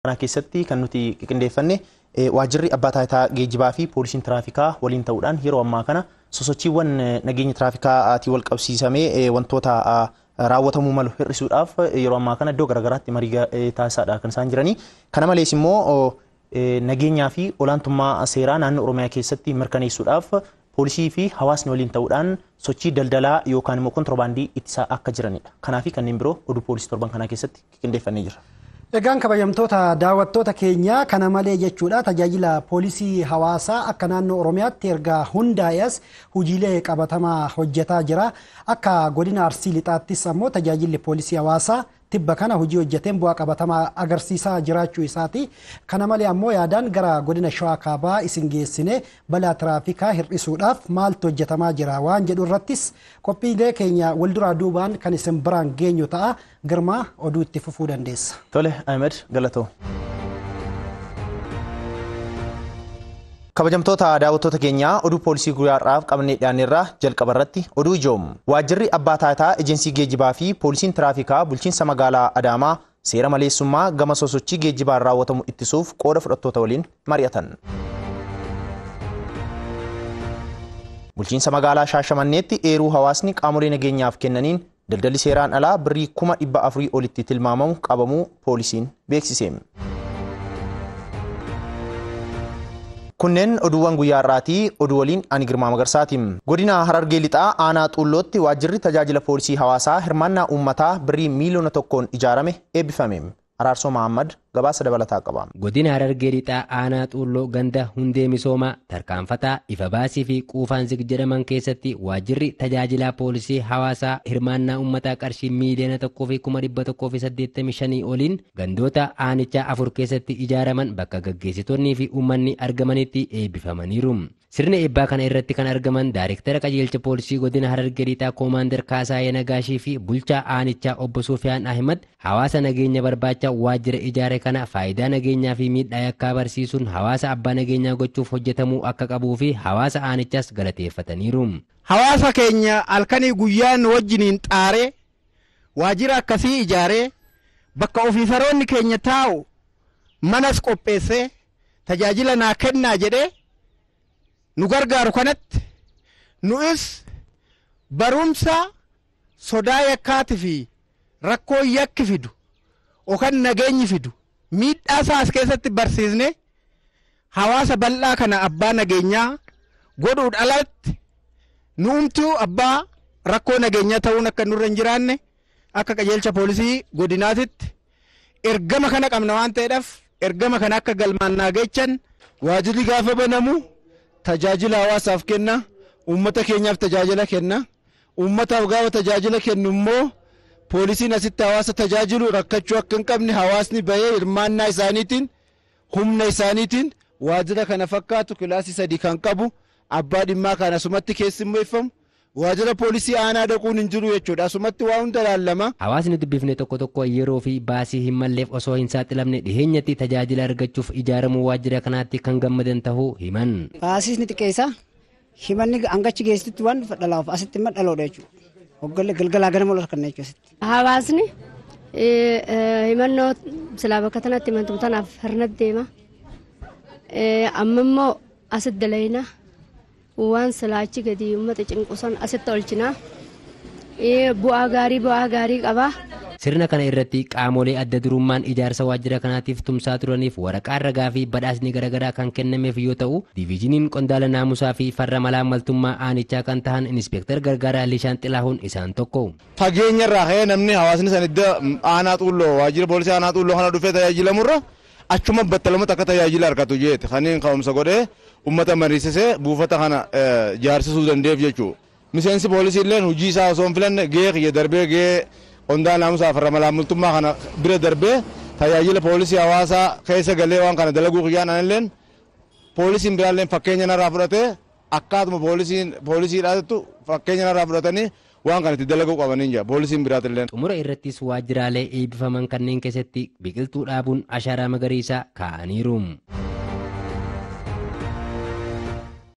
Kana keessatti kan nuti qindeeffanne waajjirri abbaa taayitaa geejjibaa fi poolisiin tiraafikaa waliin ta'uudhaan yeroo ammaa kana sosochiiwwan nageenya tiraafikaatiin wal qabsiisamee wantoota raawwatamuu malu hir'isuudhaaf yeroo ammaa kana iddoo garaagaraatti marii taasisaadha kan isaan jiranii. Kana malees immoo nageenyaa fi olaantummaa seeraa naannoo Oromiyaa keessatti mirkaneessuudhaaf poolisii fi hawaasni waliin ta'uudhaan sochii daldalaa yookaan immoo kontiroobaandii ittisaa akka jiranidha. Kanaa fi kanneen biroo oduu poolisii torban kanaa keessatti qindeeffannee jirra. Egaan kabajamtoota daawwattoota keenyaa, kana malee jechuudha, tajaajila poolisii hawaasaa akka naannoo Oromiyaatti erga hundaa'es hojiilee qabatamaa hojjetaa jira. Akka godina Arsii Lixaattis ammoo tajaajilli poolisii hawaasaa tibba kana hojii hojjeteen bu'aa qabatamaa agarsiisaa jiraachuu isaati. Kana malee ammoo yaadaan gara godina Shawaa Kaabaa isin geessine balaa tiraafikaa hir'isuudhaaf maaltu hojjetamaa jira waan jedhu irrattis qophiilee keenya walduraa duubaan kan isin biraan geenyu ta'a. Girmaa, oduu itti fufuu dandeessa. Tole Ahmed, galatoo. Kabajamtoota daawwattoota keenyaa, oduu poolisii guyyaa har'aaf qabannee dhiyaanneerraa jalqaba irratti oduu ijoom. Waajjirri abbaa taayitaa ejensii geejjibaa fi poolisiin tiraafikaa bulchiinsa magaalaa Adaamaa seera maleessummaa gama sosochii geejjibaan raawwatamu ittisuuf qooda fudhattoota waliin mari'atan. Bulchiinsa magaalaa Shaashamanneetti eeruu hawaasni qaamolee nageenyaaf kennaniin daldalli seeraan alaa birrii 400,000 olitti tilmaamamu qabamuu poolisiin beeksise. Kunneen oduuwwan guyyaa har'aatii. Oduu waliin ani Girmaa Magarsaati. Godina Harargee Lixaa aanaa Xuullootti waajjirri tajaajila poolisii hawaasaa hirmaannaa uummataa birrii 1 miiliyoona ijaarame eebbifame. Araarsoo Mahammad gabaasa dabalataa qaba. Godina Harargee Lixaa aanaa Xuulloo ganda hundee misoomaa tarkaanfataa ifa baasii fi quufaan zig jedhaman keessatti waajjirri tajaajilaa poolisii hawaasaa hirmaannaa uummataa qarshii 1,185,000 oliin gandoota aanichaa afur keessatti ijaaraman bakka gaggeessitoonnii fi uummanni argamanitti eebbifamaniiru. Sirna eebbaa kana irratti kan argaman Daayirektara qajeelcha poolisii godina Harargee Lixaa Koomaandar Kaasaayee Nagaashii fi bulchaa aanichaa obbo Sufiyaan Ahimad hawaasa nageenya barbaacha waajjira ijaare kana faayidaa nageenyaa fi miidhaa yakkaa barsiisuun hawaasa abbaa nageenyaa gochuuf hojjetamuu akka qabuu fi hawaasa aanichaas galateeffataniiru. Hawaasa keenya halkanii guyyaan wajjiniin xaaree waajjira akkasii ijaaree bakka ofiisaroonni keenya taa'u manas qopheessee tajaajila naa kennaa jedhee nu gargaaru kanatti nu'is barumsa sodaa yakkaati fi rakkoo yakki fidu yookaan nageenyi fidu miidhaa isaa as keessatti barsiisne hawaasa bal'aa kana abbaa nageenyaa godhuun alatti nuumtuu abbaa rakkoo nageenyaa ta'uun akka nurra hin jiraanne akka qajeelcha poolisii godinaatitti ergama kana qabna waan ta'eedhaaf ergama kana akka galmaan naa geechan. Waajjirri gaafa banamu tajaajila hawaasaaf kenna, uummata keenyaaf tajaajila kenna. Uummataaf gaafa tajaajila kennu immoo poolisiin asitti hawaasa tajaajilu rakkachuu akka hin qabne hawaasni bahee hirmaannaa isaaniitiin, humna isaaniitiin waajjira kana fakkaatu kilaasii sadii kan qabu, abbaa dhimmaa kan asumatti keessummeeffamu, waajjira poolisii aanaa dhaquun hin jiru jechuudha, asumatti waa hunda laallama. Hawaasni dubbifne tokko tokko yeroo fi baasii hin malleef osoo hin saaxilamne dhiheenyatti tajaajila argachuuf ijaaramuu waajjira kanaatti kan gammadan ta'uu himan. Baasiis ni xiqqeessa. Himanni hangachi geessitti waan dhalaaf asitti immoo dhaloodha jechuudha. Hoggallee galgalaa ganama ol harkanna jechuudha asitti. Hawaasni himannoo silaa bakka tanatti himantu tanaaf hirna deema. Amma immoo asitti dalayna, waan silaa achi gadi uummata cinqusan asitti olchina. Bu'aa gaarii, bu'aa gaarii qaba. Sirna kana irratti qaamolee adda durummaan ijaarsa waajjira kanaatiif tumsaa turaniif waraqaan ragaa fi badhaasni garaagaraa kan kennameef yoo ta'u, diviizhiniin qondaala naamusaa fi farra malaammaltummaa aanichaa kan tahan Inispeektar Gargaaraa Lishaan Xilaahuun isaan tokko. Fageenya irraa ka'ee namni hawaasni san iddoo aanaa Xuulloo waajjira poolisii aanaa Xuulloo kana dhufee tajaajilamurra achuma battalumatti akka tajaajila argatu jeete kanneen ka'umsa godhee uummata mariisisee buufata kana ijaarsisuu dandeef jechuudha. Miseensi poolisii illee hojii isaa osoo hin filanne gahee kiyya darbee gahee qondaala naamusaa farra malaammaltummaa kana bira darbee tajaajila poolisii hawaasaa keessa galee waan kana dalaguu kiyyaan anilleen poolisiin biraallee fakkeenya narraa fudhatee akkaatuma poolisiin poolisiidhaattu fakkeenya narraa fudhatanii waan kana itti dalaguu qabanii jira poolisiin biraatillee. Xumura irrattis waajjiraalee eebbifaman kanneen keessatti biqiltuu dhaabuun ashaaraa magariisaa kaa'aniiru.